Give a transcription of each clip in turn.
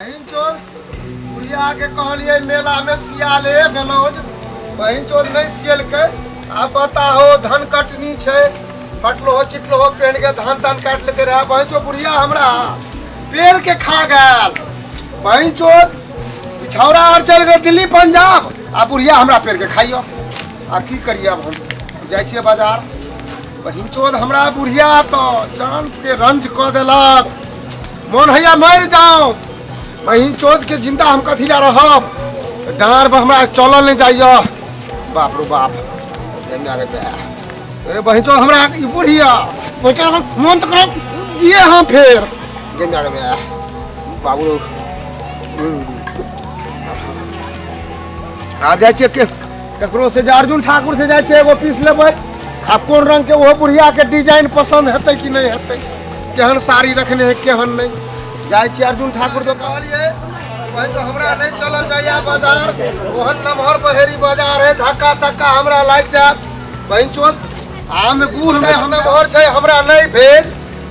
बहिन चोद बुढ़िया के कहलिए मेला में सिया ले ब्लाउज, बहिन चोद नहीं सियलकै। आब बताहो धन कटनी छै, फटलो हो चिटलो हो पहन के धान तान काट लेते रहे। बहिन चोद बुढ़िया हमरा पेड़ के खा गेल। बहिन चोद छौड़ा और चल गए दिल्ली पंजाब, आ बुढ़िया हमरा पेड़ के खाइयो। आ की करिए, अब हम जाइ छियै बाजार। बहिन चोद हमरा बुढ़िया तो जान के रंज कऽ देलक, मन हैया मरि जाओ। बहिन चोद के जिंदा हम कथी ला रहब, डाँर पर हमरा चलल नहीं जाइए। बाप रो बाप, अरे बहिन चोद हमरा ई बुढ़िया मन तो कर दिए हम फेर बाबू रो। आ जाइ छियै के ककरो से, अर्जुन ठाकुर से जाइ छियै एगो पीस लेबै। आब कोन रंग के ओहो बुढ़िया के डिजाइन पसंद हेतै कि नहीं हेतै, केहन साड़ी रखने है केहन नहीं। जाइ छियै अर्जुन ठाकुर तो कहलिए भाई तो हमरा नहीं चलल जाइया बाजार, ओहन नमहर बहेरी बाजार है, धक्का धक्का हमरा लागि जायत। बहिन चोद आम बूढ़ में हम नमहर छै, हमरा नहीं भेज,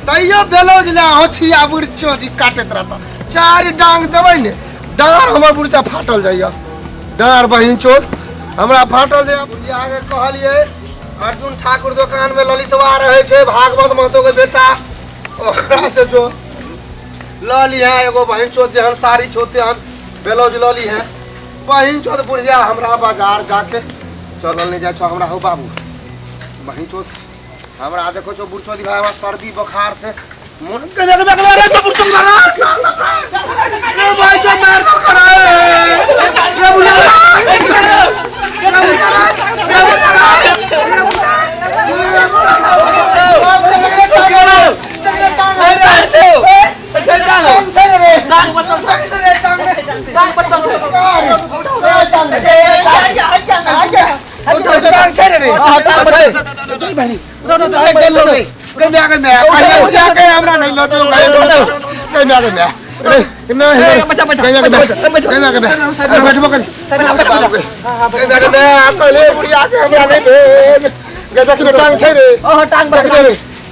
तैयो बेलौज ले अहाँ छिया बुढ़ चोदी काटैत रहता। चारि डांग देबै ने डाँर हमर बुढ़चा फाटल जाइया, डाँर बहिन चोद हमरा फाटल जाइया। बुढ़िया के कहलिए अर्जुन ठाकुर दोकान में ललितवा रहे छै, भागवत महतो के बेटा, ओकरा से जो लऽ लिहे एगो बहिन चोद जेहन साड़ी छौ तेहन ब्लाउज लऽ लिहे। बहिन चोद बुढ़िया हमरा बाजार जाके चलल नहीं जाइ छौ हमरा। हौ बाबू बहिन चोद हमरा देखो छौ बुढ़ चोदी भाई, हमरा सर्दी बुखार से मन रे बुढ़ चोद रे भाई चोद मार दो करे रे बुढ़िया रे बुढ़िया रे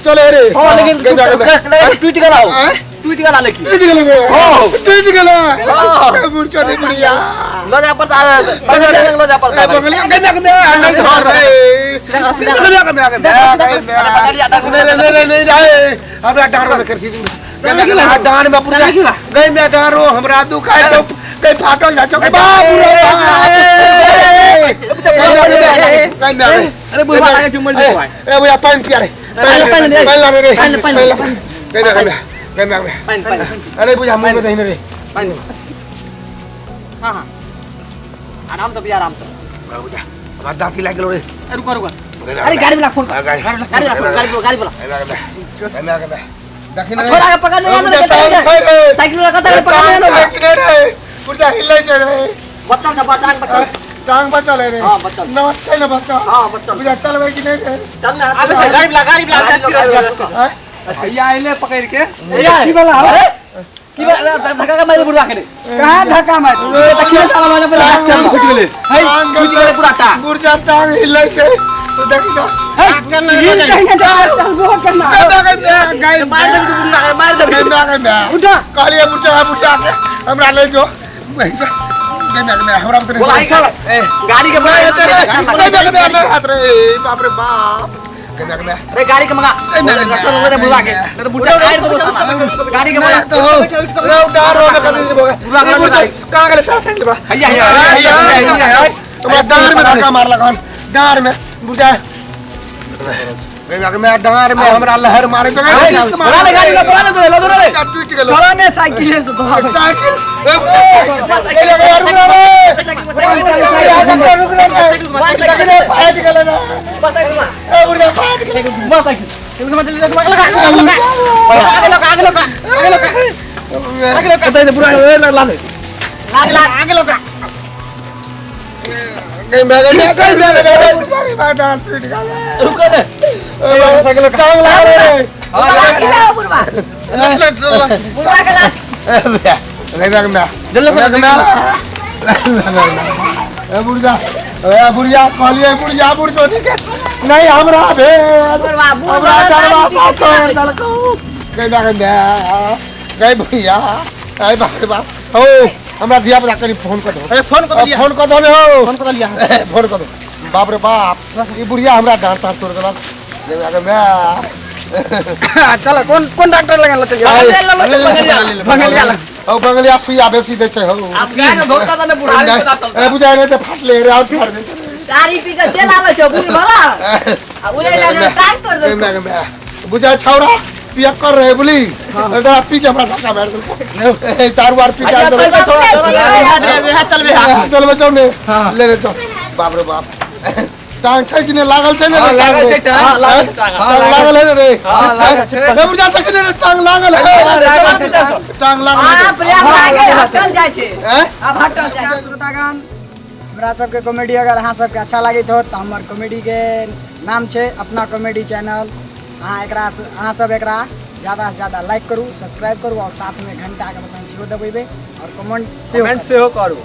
चले रे लेकिन टूट गेल, टूट गेल, लेकिन टूट गेल, टूट गेल बुढ़ चोदी बुढ़िया ल जा पर ल जा पर बगलिया के में नहीं नहीं नहीं नहीं हमरा डांरो में करती डांर में पूरा गई में डांरो हमरा दुखाय छौ, कहीं फाटल जा छौ बाप रे बाप। अरे बुढ़वा लागे छौ मर जेतौ। ए भैया पानी पिया रे, पानी ला रे, पानी ला गई में गई में अरे बुझा मुंह में दही रे पानी। हां हां आराम से पिया, आराम से बुझा हमरा दांती लागि गेलो रे। रुको रुको, अरे गाड़ी वाला फोन कर, गाड़ी वाला गाड़ी वाला देखिन छोरा के पकड़ ले, साइकिल वाला कत पकड़ ले रे पुर्जा हिलै छै रे, बच्चा छ टांग बच्चा, टांग बचल रे। हां बचल न छै न बचल, हां बचल बुझा चलबै कि नहीं रे? चल ना आबे छै गाड़ी वाला, गाड़ी वाला भैया आइले पकड़ के की वाला की वाला धक्का का मारे बुढ़वा के कहां धक्का मार देखिए साला मारे पूरा फुट गेलै, हे फुट गेलै पूरा टांग बुढ़जा टांग हिलै छै। तू देखि त हे हिल कहीं ना चलबो करना गाय मार देबी तू बुढ़वा के, मार देबी उठा कहलिए बुढ़जा बुढ़जा के हमरा ले जो हमरा गाड़ी के नहीं हेतै रे, नहीं हेतै रे, बाप रे बाप। अरे गाड़ी के मंगा बुढ़वा के, नहीं तो बुढ़ा काट देबो साला। गाड़ी के मंगा तो हो रे डार रो कर दे बोगा बुढ़ा कहां गेले साला साइकिल बा हैया हैया हैया हमरा डार में धक्का मारलक हन, डार में बुढ़ा मैं डार में हमरा लहर मारे जगह बोला ले गाड़ी बोला ले लो लो ले टूट गेलो चला ने साइकिल से तो साइकिल रुको दे बुढ़िया कहलिए बुढ़िया बुढ़ चोदी के नहीं हमरा भेज, हमरा चरवा पातर देलकौ। गई गई गई भैया, आई बाप रे बाप, हो हमरा धिया पुता कनि फोन कऽ दहो। अरे फोन कऽ दिया। फोन कऽ दहो ने हो। फोन कऽ दिया। फोन कऽ दहो। बाप रे बाप, ई बुढ़िया हमरा डाँट ताँट तोड़ देलक। गे माय। चल, कोन कोन डॉक्टर लग लते? बंगलिया लग। हौ, बंगलिया सुइया बेसी दै छै हौ। आप गाय में बहुत ज्यादा में बुढ़ा पता चलता। ए बुझाइ नहि तऽ फाटले रे, और फाड़ देतै। तारी पी के चलि आबै छौ बुढ़ भला आ उड़ै जा टांग तोड़ गे देलकौ। माय, गे माय, बुझाइ छौड़ा पियक्कर रहे बुली, एकरा पी के हमरा धक्का मारि देलको। ए दारू आर पी के आयल देलको। चल बे, चल चलबै चल ने ले ले चल। बाप रे बाप, टांग छै कि नहि लागल छै ने रे? लागल छै टांग। हाँ, लागल छै टांग। टांग लागल है ने रे? हाँ, लागल छै। ए बुझा छै कि नहि रे? टांग लागल है, टांग लागल है। बाप रे, आगे हटल जाइ छै। हैं? आब हटल जाइ छै। श्रोतागण, हमरा सबके कॉमेडी अगर अहाँ सबके अच्छा लागैत हो तऽ हमर कॉमेडीके नाम छै अपना कॉमेडी चैनल। अहाँ एकरा, अहाँ सब एकरा ज़्यादा से ज़्यादा लाइक करू, सब्सक्राइब करू और साथमे घंटाके बटन सेहो दबेबै और कमेंट सेहो कमेंट सेहो करू।